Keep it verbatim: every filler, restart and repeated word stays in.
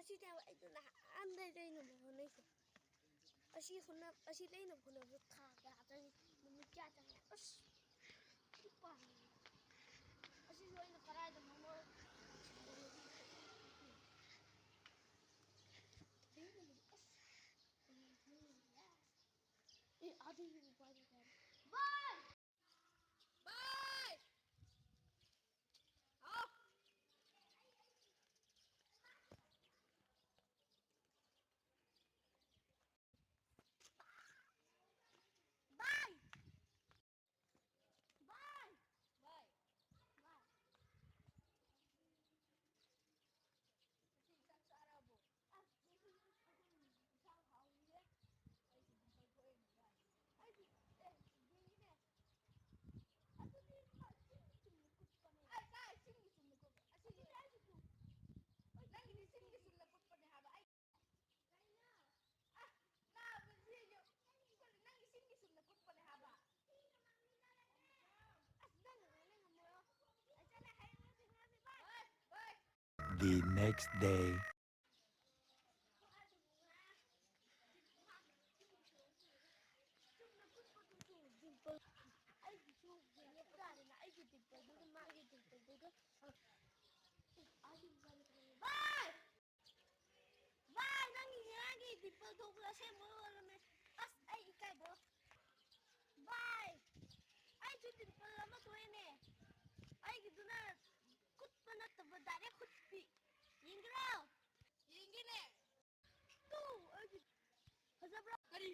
ꯁꯤꯅꯦꯕ ꯑꯩꯅ ꯅꯍꯥꯟꯗꯩ ꯂꯩꯅꯕ ꯍꯣꯠꯅꯩꯁꯦ꯫ ꯑꯁꯤ ꯍꯣꯠꯅ-, ꯑꯁꯤ ꯂꯩꯅꯕ ꯍꯣꯠꯅꯕꯗ ꯊꯥ ꯀꯌꯥ ꯆꯪꯉꯤ? ꯅꯨꯃꯤꯠ ꯀꯌꯥ ꯆꯪꯉꯤ? ꯑꯁ, ꯂꯨꯄꯥ꯫ ꯑꯁꯤꯁꯨ ꯑꯩꯅ ꯀꯗꯥꯏꯗ ꯃꯃꯜ? ꯑꯁ, ꯑꯦ, ꯑꯗꯨꯒꯤ ꯎꯄꯥꯏ ꯂꯩꯇꯦ꯫ ꯚꯥꯏ! ꯚꯥꯏ! ꯍꯥꯎ! ꯚꯥꯏ! ꯚꯥꯏ! ꯚꯥꯏ! ꯚꯥꯏ! ꯉꯁꯤ ꯆꯥꯛ ꯆꯥꯔꯕꯣ? ꯑꯁ, ꯉꯁꯤ ꯑꯩꯈꯣꯏ ꯏꯟꯁꯥꯡ ꯍꯥꯎꯋꯤꯌꯦ꯫ ꯑꯩꯁꯨ ꯄꯤꯝꯄꯜ ꯊꯣꯛꯑꯦꯅꯦ ꯚꯥꯏ꯫ ꯑꯩꯁꯨ, ꯑꯦ, ꯌꯦꯡꯉꯤꯅꯦ꯫ ꯑꯗꯨꯗꯤ ꯃꯥ ꯆꯤꯟꯒꯤ ꯆꯨꯝꯅ ꯀꯨꯠꯄꯅꯦ꯫ ꯑꯦ, ꯀꯥꯏ ꯆꯤꯟꯒꯤ ꯆꯨꯝꯅ ꯀꯨꯠꯄ? ꯑꯁꯤꯗꯤ ꯑꯗꯨꯅꯦ ꯑꯩꯁꯨ ꯇꯨ-, ꯅꯪꯒꯤꯗꯤ ꯆꯤꯟꯒꯤ ꯆꯨꯝꯅ ꯀꯨꯠꯄꯅꯦ ꯍꯥꯏꯕ꯫ ꯑꯩ ꯀꯩꯅꯣ? ꯑ, ꯅꯥꯕ ꯁꯤꯁꯨ ꯅꯪꯒꯤ ꯆꯤꯟꯒꯤ ꯆꯨꯝꯅ ꯀꯨꯠꯄꯅꯦ ꯍꯥꯏꯕ꯫ ꯑꯁ, ꯅꯪ ꯉꯥꯡꯅ ꯉꯝꯃꯣꯏ꯫ ꯑꯩ ꯆꯠꯂꯦ, ꯍꯌꯦꯡ ꯍꯪꯆꯤꯠ ꯉꯥꯡꯁꯤ, ꯚꯥꯏ꯫ ꯚꯥꯏ, ꯚꯥꯏ꯫ The next day. ꯚꯥꯏ! ꯚꯥꯏ, ꯅꯪꯒꯤ ꯉꯔꯥꯡꯒꯤ ꯄꯤꯝꯄꯜ ꯊꯣꯛꯄꯗꯣ ꯑꯁꯦꯡꯕ ꯑꯣꯏꯔꯝꯃꯦ꯫ ꯑꯁ, ꯑꯩ ꯏꯀꯥꯏꯕ꯫ ꯚꯥꯏ, ꯑꯩꯁꯨ ꯄꯤꯝꯄꯜ ꯑꯃ ꯊꯣꯛꯑꯦꯅꯦ꯫ ꯑꯩꯒꯤꯗꯨꯅ ꯀꯨꯠꯄ ꯅꯠꯇꯕ, ꯗꯥꯏꯔꯦꯛ ꯈꯨꯠꯄꯤ꯫ ꯌꯦꯡꯒꯦꯔꯣ? ꯌꯦꯡꯒꯦꯅꯦ꯫ ꯇꯨ, ꯑꯩꯒꯤ ꯐꯖꯕ꯭ꯔꯣ? ꯀꯔꯤ?